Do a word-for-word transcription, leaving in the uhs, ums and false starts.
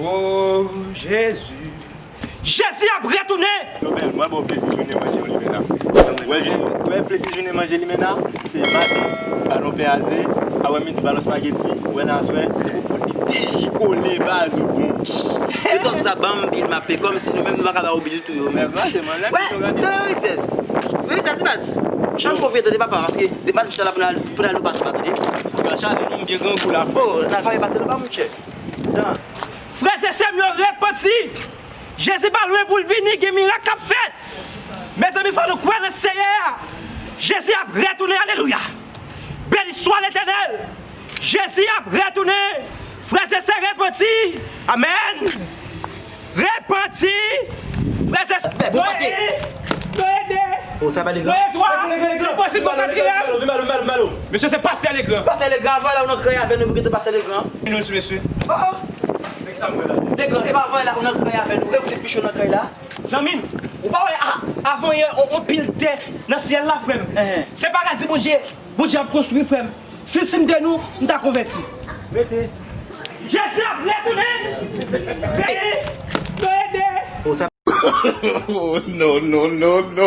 Oh, Jezi. Jezi ap retounen! Nobel, mwen ba w plezi jounen manje yon limena, frè. Wè, jounen, wè plezi jounen manje limena, se maten, balon pè a ze, aprè midi, balon spaghetti, wè nan aswè, depi w fout li dejikole baz ou bon. E top sa ban m bil m ap peye, kòmsi nou menm nou pa ka ba w bil tou yo menm. Wè, tande rizès. Rizès, baz. Chan fò fè tande papa, paske depi maten chita la pou n al, pou n al nan patron, tande. Antouka, chale non, m byen grangou la, frè. Oh, nan fè patron pa, monchè. Frè e sè m yo, repanti. Jezi pa lwen pou l vini, gen mirak k ap fèt. Mezanmi, fò nou kwè nan Seyè a. Jezi ap retounen, alelouya. Beni swa Letènèl. Jezi ap retounen. Frè e sè, repanti. Amèn. Repanti. Frè e sè, bon maten. Nou ede. Oh, sa pa Legran. Nou etwa. Se posib pou katriyèm. Mesye, se pastè Legran. Pastè Legran, avan la, ou nan kay avè nou, pou kite pastè Legran. Minit, mesye. Oh, oh. Legran, e pa avan la, ou nan kay avè nou. E ou te piche nan kay la. Zanmi m, ou pa wè a-, avan yè, on, on pil tè nan syèl la, frè m. Se paradi Bondye, Bondye ap konstwi, frè m. Si, si m te nou, m ta konvèti. Rete. Jezi ap retounen. Peyi, nou ede. Oh, sa. Oh, no, no, no, no.